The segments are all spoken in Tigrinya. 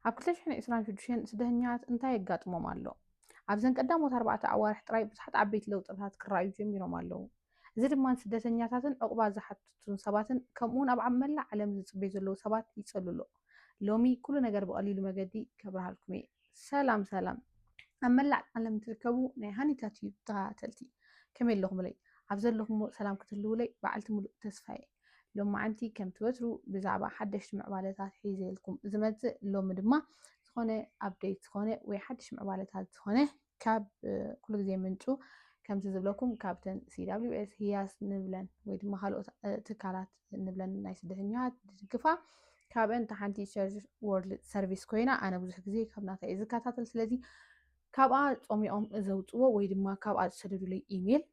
ኣብ ክልተ ሽሕን ዕስራን ሽዱሽተን ስደተኛታት እንታይ የጋጥሞም ኣሎ? ኣብዘን ቀዳሞት ኣርባዕተ ኣዋርሕ ጥራይ ብዙሓት ዓበይቲ ለውጥታት ክረኣዩ ጀሚሮም ኣለዉ። እዚ ድማ ንስደተኛታትን ዕቑባ ዝሓትቱን ሰባትን ከምኡውን ኣብ ኣብ መላእ ዓለም ዝጽበዩ ዘለዉ ሰባት ይጸሉ ኣሎ። ሎሚ ኩሉ ነገር ብቐሊሉ መገዲ ከብርሃልኩም እየ። ሰላም ሰላም፣ ኣብ መላእ ዓለም ትርከቡ ናይ ሃኒታ ቲዩብ ተኸታተልቲ፣ ከመይ ኣለኹምለይ? ኣብ ዘለኹሞ ሰላም ክትህልውለይ በዓልቲ ሙሉእ ተስፋ እየ። ሎማዓንቲ ከምቲ ወትሩ ብዛዕባ ሓደሽቲ ምዕባለታት ሒዘልኩም ዝመጽእ፣ ሎሚ ድማ ዝኾነ ኣፕዴት ዝኾነ ወይ ሓድሽ ምዕባለታት ዝኾነ ካብ ኩሉ ግዜ ምንጩ ከምቲ ዝብለኩም ካብተን CWS ህያስ ንብለን ወይ ድማ ካልኦት ትካላት ንብለን ናይ ስደተኛታት ዝድግፋ፣ ካብአን እታ ሓንቲ ሰርች ወርልድ ሰርቪስ ኮይና፣ ኣነ ብዙሕ ግዜ ካብ ናታ እየ ዝከታተል። ስለዚ ካብኣ ጾሚኦም ዘውፅዎ ወይ ድማ ካብኣ ዝሰደዱለይ ኢሜል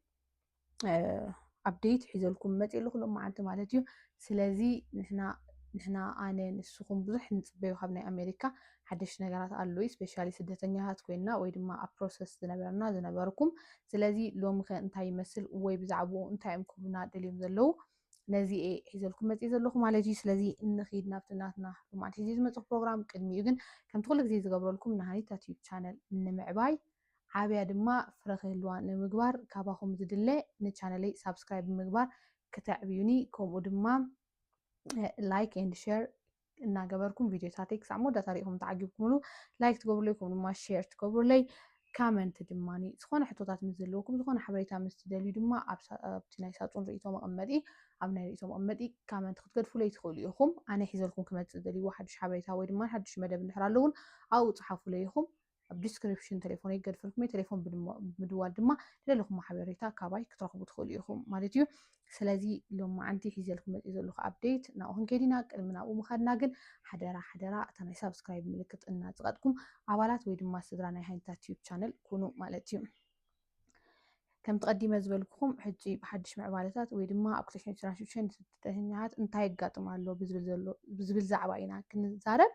ኣፕዴት ሒዘልኩም መፅእ ኣለኹ ሎም መዓልቲ ማለት እዩ። ስለዚ ንሕና ንሕና ኣነ ንስኹም ብዙሕ ንፅበዮ ካብ ናይ ኣሜሪካ ሓደሽቲ ነገራት ኣለዉ፣ ስፔሻሊ ስደተኛታት ኮይንና ወይ ድማ ኣብ ፕሮሰስ ዝነበርና ዝነበርኩም። ስለዚ ሎሚ ከ እንታይ ይመስል ወይ ብዛዕባኡ እንታይ እዮም ክብሉና ደልዮም ዘለዉ? ነዚ እየ ሒዘልኩም መፅእ ዘለኹ ማለት እዩ። ስለዚ እንኺድ ናብቲ ናትና ሎማዓንቲ ሒዘ ዝመፅኹ ፕሮግራም። ቅድሚኡ ግን ከምቲ ኩሉ ግዜ ዝገብረልኩም ንሃኒታ ቲዩብ ቻነል ንምዕባይ ዓብያ ድማ ፍረ ክህልዋ ንምግባር ካባኹም ዝድለ ንቻነለይ ሳብስክራይብ ብምግባር ክተዕብዩኒ፣ ከምኡ ድማ ላይክ ኤንድ ሼር እናገበርኩም ቪዲዮታተይ ክሳብ መወዳእታ ሪኢኹም ተዓጊብኩምሉ ላይክ ትገብሩለይ፣ ከምኡ ድማ ሼር ትገብሩለይ። ካመንት ድማ ዝኾነ ሕቶታት ምስ ዘለውኩም፣ ዝኾነ ሓበሬታ ምስ ትደልዩ ድማ ኣብ ሳ- ኣብቲ ናይ ሳጹን ርእይቶ መቐመጢ ኣብ ናይ ርእይቶ መቐመጢ ካመንት ክትገድፉለይ ትኽእሉ ኢኹም። ኣነ ሒዘልኩም ክመጽእ ዝደልይዎ ሓድሽ ሓበሬታ ወይ ድማ ሓድሽ መደብ እንድሕር ኣለውን ኣብኡ ጽሓፉለይ ኢኹም። ኣብ ዲስክሪፕሽን ቴሌፎነይ ክገድፈልኩም እየ። ቴሌፎን ብድሞ- ብምድዋል ድማ ዝደለኹሞ ሓበሬታ ካባይ ክትረኽቡ ትኽእሉ ኢኹም ማለት እዩ። ስለዚ ሎም መዓንቲ ሒዘልኩም መፅእ ዘለኹ ኣፕዴት ናብኡ ክንከይድ ኢና። ቅድሚ ናብኡ ምኻድና ግን ሓደራ ሓደራ እታ ናይ ሳብስክራይብ ምልክት እናፅቐጥኩም ኣባላት ወይ ድማ ስድራ ናይ ሃኒታ ቲዩብ ቻነል ኩኑ ማለት እዩ። ከምቲ ቀዲመ ዝበልኩኹም ሕጂ ብሓድሽ ምዕባለታት ወይ ድማ ኣብ ክልተ ሽሕን ዕስራን ሽዱሽተን ንስደተኛታት እንታይ የጋጥም ኣሎ ብዝብል ዘሎ ብዝብል ዛዕባ ኢና ክንዛረብ።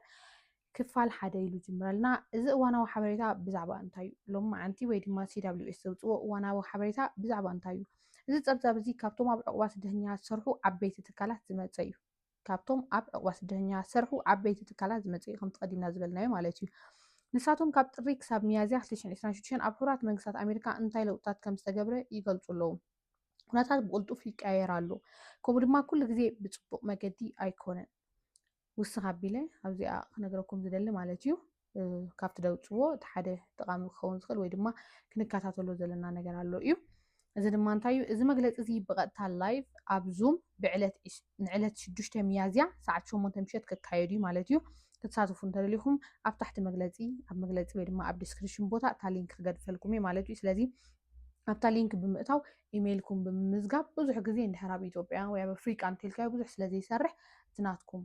ክፋል ሓደ ኢሉ ጅምረልና። እዚ እዋናዊ ሓበሬታ ብዛዕባ እንታይ እዩ? ሎም መዓንቲ ወይ ድማ CWS ዘውፅዎ እዋናዊ ሓበሬታ ብዛዕባ እንታይ እዩ? እዚ ፀብፃብ እዚ ካብቶም ኣብ ዕቑባ ስደተኛታት ዝሰርሑ ዓበይቲ ትካላት ዝመፀ እዩ። ካብቶም ኣብ ዕቑባ ስደተኛታት ዝሰርሑ ዓበይቲ ትካላት ዝመፀ እዩ። ከምቲ ቀዲምና ዝበልናዮ ማለት እዩ። ንሳቶም ካብ ጥሪ ክሳብ ሚያዝያ ክልተ ሽሕን ዕስራን ሽዱሽተን ኣብ ሕቡራት መንግስታት ኣሜሪካ እንታይ ለውጥታት ከም ዝተገብረ ይገልፁ ኣለዉ። ኩነታት ብቕልጡፍ ይቀያየር ኣሎ። ከምኡ ድማ ኩሉ ግዜ ብፅቡቕ መገዲ ኣይኮነን። ውስኽ ኣቢለ ኣብዚኣ ክነግረኩም ዝደሊ ማለት እዩ። እ፣ ካብቲ ደውፅዎ እቲ ሓደ ጠቓሚ ክኸውን ዝኽእል ወይ ድማ ክንከታተሎ ዘለና ነገር ኣሎ እዩ። እዚ ድማ እንታይ እዩ? እዚ መግለፂ እዚ ብቐጥታ ላይቭ ኣብ ዙም ብዕለት ዕሽ- ንዕለት ሽዱሽተ ሚያዝያ ሰዓት ሸሞንተ ምሸት ክካየድ እዩ ማለት እዩ። ክትሳተፉ እንተደሊኹም ኣብ ታሕቲ መግለፂ ኣብ መግለፂ ወይ ድማ ኣብ ዲስክሪፕሽን ቦታ እታ ሊንክ ክገድፈልኩም እየ ማለት እዩ። ስለዚ ኣብታ ሊንክ ብምእታው ኢሜይልኩም ብምምዝጋብ ብዙሕ ግዜ እንድሕር ኣብ ኢትዮጵያ ወይ ኣብ ኣፍሪቃ እንተልካዮ ብዙሕ ስለ ዘይሰርሕ እቲ ናትኩም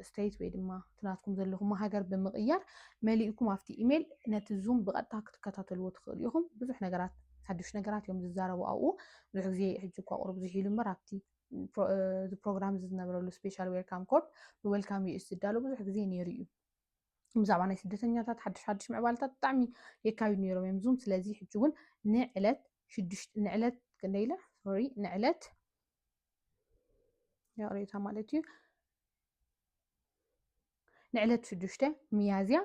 ስቴት ወይ ድማ እቲ ናትኩም ዘለኹም ሃገር ብምቕያር መሊእኩም ኣብቲ ኢሜይል ነቲ ዙም ብቐጥታ ክትከታተልዎ ትኽእሉ ኢኹም። ብዙሕ ነገራት ሓዱሽ ነገራት እዮም ዝዛረቡ ኣብኡ። ብዙሕ ግዜ ሕጂ እኳ ቁሩብ ዝሒሉ እምበር ኣብቲ ፕሮ- እዚ ፕሮግራም እዚ ዝነበረሉ ስፔሻል ዌልካም ኮድ ብዌልካም ዩኤስ ዝዳሎ ብዙሕ ግዜ ነይሩ እዩ። ብዛዕባ ናይ ስደተኛታት ሓድሽ ሓድሽ ምዕባለታት ብጣዕሚ የካይዱ ነይሮም እዮም ዙም። ስለዚ ሕጂ እውን ንዕለት ሽዱሽተ ንዕለት ክንደይ ኢለ ሶሪ ንዕለት ይቕሬታ ማለት እዩ ንዕለት ሽዱሽተ ሚያዝያ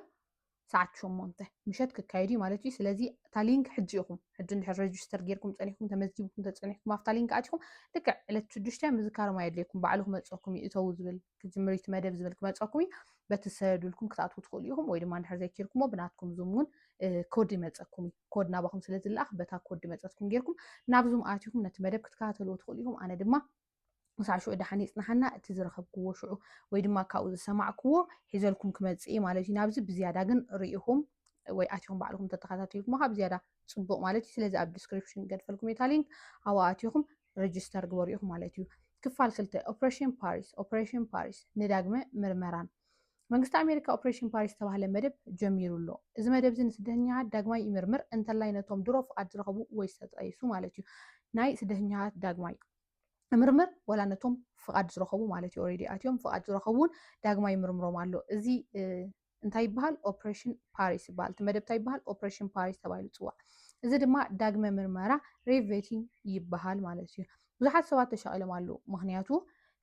ሰዓት ሸሞንተ ምሸት ክካየድ እዩ ማለት እዩ። ስለዚ እታ ሊንክ ሕጂ ኢኹም ሕጂ እንድሕር ረጅስተር ጌርኩም ጸኒሕኩም ተመዝጊብኩም ተጸኒሕኩም ኣብታ ሊንክ ኣቲኹም ልክዕ ዕለት ሽዱሽተ ምዝካሮም ኣየድልየኩም ባዕሉ ክመጸኩም እዩ እተው ዝብል ክጅምር እቲ መደብ ዝብል ክመጸኩም እዩ። በቲ ዝሰደዱልኩም ክትኣትዉ ትኽእሉ ኢኹም ወይ ድማ እንድሕር ዘይኪርኩሞ ብናትኩም ዙም እውን ኮድ ይመጸኩም እዩ። ኮድ ናባኹም ስለ ዝለኣኽ በታ ኮድ መጸትኩም ጌርኩም ናብ ዙም ኣቲኹም ነቲ መደብ ክትከታተልዎ ትኽእሉ ኢኹም። ኣነ ድማ ክሳዕ ሽዑ ደሓን ይጽንሓና እቲ ዝረኸብክዎ ሽዑ ወይ ድማ ካብኡ ዝሰማዕክዎ ሒዘልኩም ክመጽእ እየ ማለት እዩ። ናብዚ ብዝያዳ ግን ርኢኹም ወይ ኣቲኹም ባዕልኹም ተተኸታተልኩሞ ካብ ዝያዳ ጽቡቕ ማለት እዩ። ስለዚ ኣብ ዲስክሪፕሽን ገድፈልኩም እየ እታ ሊንክ ኣብኣ ኣቲኹም ረጅስተር ግበሩ ኢኹም ማለት እዩ። ክፋል ክልተ ኦፕሬሽን ፓሪስ ኦፕሬሽን ፓሪስ ንዳግመ ምርመራን መንግስቲ ኣሜሪካ ኦፕሬሽን ፓሪስ ዝተባህለ መደብ ጀሚሩ ኣሎ። እዚ መደብ እዚ ንስደተኛታት ዳግማይ ይምርምር እንተላይ ነቶም ድሮ ፍቓድ ዝረኸቡ ወይ ዝተጠየሱ ማለት እዩ። ናይ ስደተኛታት ዳግማይ ምርምር ወላ ነቶም ፍቓድ ዝረኸቡ ማለት እዩ ኦሬዲ ኣትዮም ፍቓድ ዝረኸቡ እውን ዳግማይ ይምርምሮም ኣሎ። እዚ እንታይ ይበሃል? ኦፕሬሽን ፓሪስ ይበሃል። እቲ መደብ እንታይ ይበሃል? ኦፕሬሽን ፓሪስ ተባሂሉ ይፅዋዕ። እዚ ድማ ዳግመ ምርመራ ሬቬቲንግ ይበሃል ማለት እዩ። ብዙሓት ሰባት ተሻቒሎም ኣለዉ። ምክንያቱ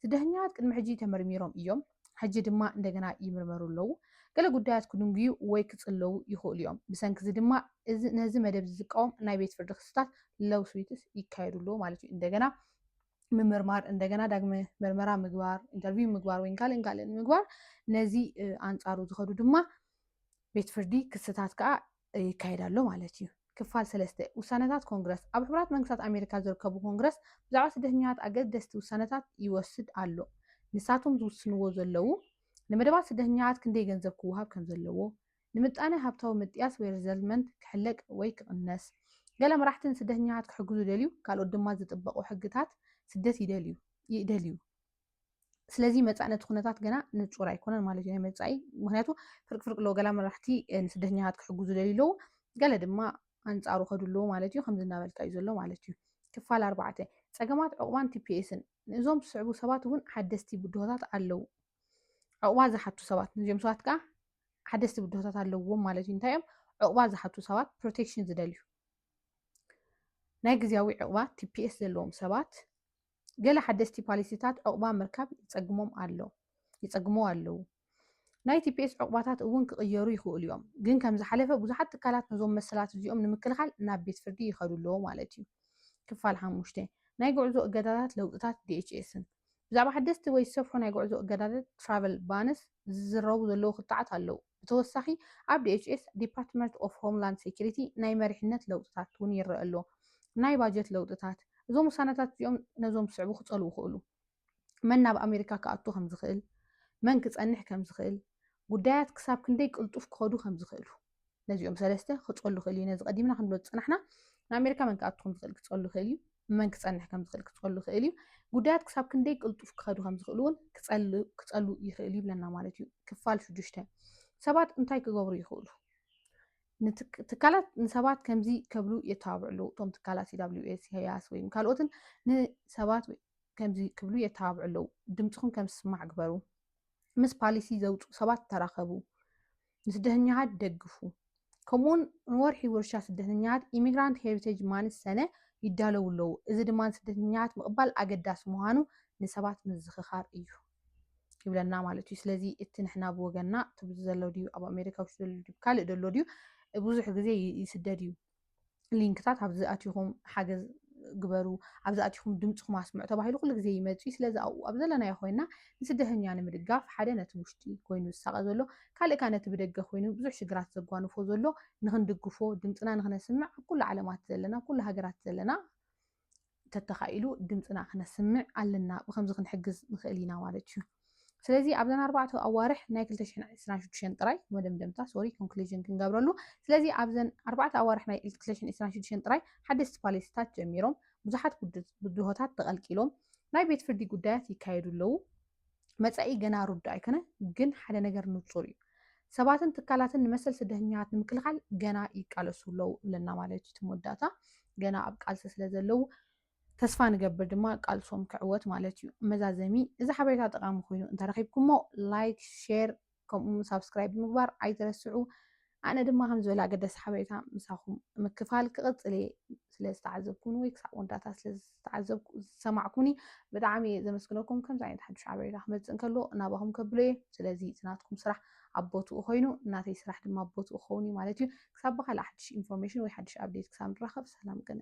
ስደተኛታት ቅድሚ ሕጂ ተመርሚሮም እዮም። ሕጂ ድማ እንደገና ይምርመሩ ኣለዉ። ገለ ጉዳያት ክድንጉዩ ወይ ክጽለዉ ይኽእሉ እዮም። ብሰንኪ እዚ ድማ እዚ ነዚ መደብ እዚ ዝቃወም ናይ ቤት ፍርዲ ክስታት ሎው ሱትስ ይካየዱ ኣለዉ ማለት እዩ። እንደገና ምምርማር፣ እንደገና ዳግመ መርመራ ምግባር፣ ኢንተርቪው ምግባር ወይ ካልእን ካልእን ምግባር ነዚ ኣንጻሩ ዝኸዱ ድማ ቤት ፍርዲ ክስታት ከዓ ይካየድ ኣሎ ማለት እዩ። ክፋል ሰለስተ፣ ውሳነታት ኮንግረስ። ኣብ ሕቡራት መንግስታት ኣሜሪካ ዝርከቡ ኮንግረስ ብዛዕባ ስደተኛታት ኣገደስቲ ውሳነታት ይወስድ ኣሎ። ንሳቶም ዝውስንዎ ዘለዉ፣ ንመደባት ስደተኛታት ክንደይ ገንዘብ ክወሃብ ከም ዘለዎ፣ ንምጣነ ሃብታዊ ምጥያስ ወይ ሪዘትልመንት ክሕለቅ ወይ ክቕነስ፣ ገለ መራሕቲ ንስደተኛታት ክሕግዙ ይደልዩ፣ ካልኦት ድማ ዝጥበቑ ሕግታት ስደት ይደልዩ ይደልዩ። ስለዚ መጻኢ ነቲ ኩነታት ገና ንጹር ኣይኮነን ማለት እዩ፣ ናይ መጻኢ። ምክንያቱ ፍርቅ ፍርቅ ኣለዎ፣ ገላ መራሕቲ ንስደተኛታት ክሕግዙ ይደልዩ ኣለዉ፣ ገለ ድማ ኣንጻሩ ከዱ ኣለዉ ማለት እዩ። ከምዚ እናበልካ እዩ ዘሎ ማለት እዩ። ክፋል ኣርባዕተ፣ ጸገማት ዕቑባን ቲፒኤስን። ንእዞም ዝስዕቡ ሰባት እውን ሓደስቲ ብድሆታት ኣለዉ። ዕቑባ ዝሓቱ ሰባት፣ ነዚኦም ሰባት ከዓ ሓደስቲ ብድሆታት ኣለዎም ማለት እዩ። እንታይ እዮም? ዕቑባ ዝሓቱ ሰባት፣ ፕሮቴክሽን ዝደልዩ፣ ናይ ግዜያዊ ዕቑባ ቲፒኤስ ዘለዎም ሰባት፣ ገለ ሓደስቲ ፓሊሲታት ዕቑባ ምርካብ ይጸግሞም ኣሎ ይጸግሞ ኣለዉ። ናይ ቲፒኤስ ዕቑባታት እውን ክቕየሩ ይኽእሉ እዮም፣ ግን ከም ዝሓለፈ ብዙሓት ትካላት ነዞም መሰላት እዚኦም ንምክልኻል ናብ ቤት ፍርዲ ይኸዱ ኣለዉ ማለት እዩ። ክፋል ሓሙሽተ፣ ናይ ጉዕዞ እገዳታት ለውጥታት ዲኤችኤስን። ብዛዕባ ሓደስቲ ወይ ዝሰፍሑ ናይ ጉዕዞ እገዳታት ትራቨል ባንስ ዝዝረቡ ዘለዉ ክትዓት ኣለዉ። ብተወሳኺ ኣብ ዲኤችኤስ ዲፓርትመንት ኦፍ ሆምላንድ ሴኩሪቲ ናይ መሪሕነት ለውጥታት እውን ይረአ ኣሎ። ናይ ባጀት ለውጥታት። እዞም ውሳነታት እዚኦም ነዞም ዝስዕቡ ክጸልዉ ይኽእሉ። መን ናብ ኣሜሪካ ክኣቱ ከም ዝኽእል፣ መን ክጸንሕ ከም ዝኽእል፣ ጉዳያት ክሳብ ክንደይ ቅልጡፍ ክኸዱ ከም ዝኽእሉ። ነዚኦም ሰለስተ ክጸሉ ይኽእል እዩ። ነዚ ቀዲምና ክንብሎ ዝጸናሕና ንኣሜሪካ መን ክኣቱ ከም ዝኽእል ክጸሉ ይኽእል እዩ፣ መን ክጸንሕ ከም ዝኽእል ክጸሉ ይኽእል እዩ። ጉዳያት ክሳብ ክንደይ ቅልጡፍ ክኸዱ ከም ዝኽእሉ እውን ክጸሉ ክጸሉ ይኽእል እዩ ይብለና ማለት እዩ። ክፋል ሽዱሽተ፣ ሰባት እንታይ ክገብሩ ይኽእሉ? ንትክ- ትካላት ንሰባት ከምዚ ከብሉ የተባብዑ ኣለዉ። እቶም ትካላት ሲ ደብሊው ኤስ፣ ያስ ወይም ካልኦትን ንሰባት ወይ- ከምዚ ክብሉ የተባብዑ ኣለዉ። ድምፅኹም ከም ዝስማዕ ግበሩ። ምስ ፓሊሲ ዘውፅኡ ሰባት ተራኸቡ። ንስደተኛታት ደግፉ። ከምኡውን ንወርሒ ውርሻ ስደተኛታት ኢሚግራንት ሄሪቴጅ ማንስ ሰነ ይዳለዉ ኣለዉ። እዚ ድማ ንስደተኛታት ምቕባል ኣገዳሲ ምዃኑ ንሰባት ምዝኽኻር እዩ ይብለና ማለት እዩ። ስለዚ እቲ ንሕና ብወገንና ትብዙ ዘሎ ድዩ ኣብ ኣሜሪካ ውሽጢ ዘሎ ድዩ ካልእ ዘሎ ድዩ ብዙሕ ግዜ ይ- ይስደድ እዩ። ሊንክታት ኣብዚ ኣቲኹም ሓገዝ ግበሩ፣ ኣብዚ ኣቲኹም ድምፅኹም ኣስምዑ ተባሂሉ ኩሉ ግዜ ይመፅእ እዩ። ስለዚ ኣብኡ ኣብ ዘለናዮ ኮይና ንስደተኛ ንምድጋፍ ሓደ ነቲ ውሽጢ ኮይኑ ዝሳቐ ዘሎ ካልእ ካ ነቲ ብደገ ኮይኑ ብዙሕ ሽግራት ዘጓንፎ ዘሎ ንክንድግፎ ድምፅና ንክነስምዕ ኣብ ኩሉ ዓለማት ዘለና ኣብ ኩሉ ሃገራት ዘለና ተተኻኢሉ ድምፅና ክነስምዕ ኣለና። ብከምዚ ክንሕግዝ ንኽእል ኢና ማለት እዩ። ስለዚ ኣብዘን ኣርባዕተ ኣዋርሕ ናይ ክልተ ሽሕን ዕስራን ሽዱሽተን ጥራይ መደምደምታ ሶሪ ኮንክሉዥን ክንገብረሉ። ስለዚ ኣብዘን ኣርባዕተ ኣዋርሕ ናይ ክልተ ሽሕን ዕስራን ሽዱሽተን ጥራይ ሓደስቲ ፓሊሲታት ጀሚሮም ብዙሓት ብድሆታት ተቐልቂሎም ናይ ቤት ፍርዲ ጉዳያት ይካየዱ ኣለዉ። መጻኢ ገና ርዱእ ኣይኮነ፣ ግን ሓደ ነገር ንጹር እዩ። ሰባትን ትካላትን ንመሰል ስደተኛታት ንምክልኻል ገና ይቃለሱ ኣለዉ እብለና ማለት እዩ እቲ መወዳእታ። ገና ኣብ ቃልሲ ስለ ዘለዉ ተስፋ ንገብር ድማ ቃልሶም ክዕወት ማለት እዩ። መዛዘሚ፣ እዚ ሓበሬታ ጠቓሚ ኮይኑ እንተረኺብኩሞ ላይክ፣ ሼር ከምኡ ሳብስክራይብ ምግባር ኣይትረስዑ። ኣነ ድማ ከም ዝበለ ኣገደሲ ሓበሬታ ምሳኹም ምክፋል ክቕጽል እየ። ስለ ዝተዓዘብኩኒ ወይ ክሳብ ወዳታ ስለ ዝተዓዘብኩ ዝሰማዕኩኒ ብጣዕሚ እየ ዘመስግነኩም። ከምዚ ዓይነት ሓድሽ ሓበሬታ ክመፅእ እንከሎ ናባኹም ከብሎ እየ። ስለዚ እቲ ናትኩም ስራሕ ኣብ ቦትኡ ኮይኑ ናተይ ስራሕ ድማ ኣብ ቦትኡ ክኸውን እዩ ማለት እዩ። ክሳብ ብካልእ ሓድሽ ኢንፎርሜሽን ወይ ሓድሽ ኣፕዴት ክሳብ ንራኸብ ሰላም ቅነ።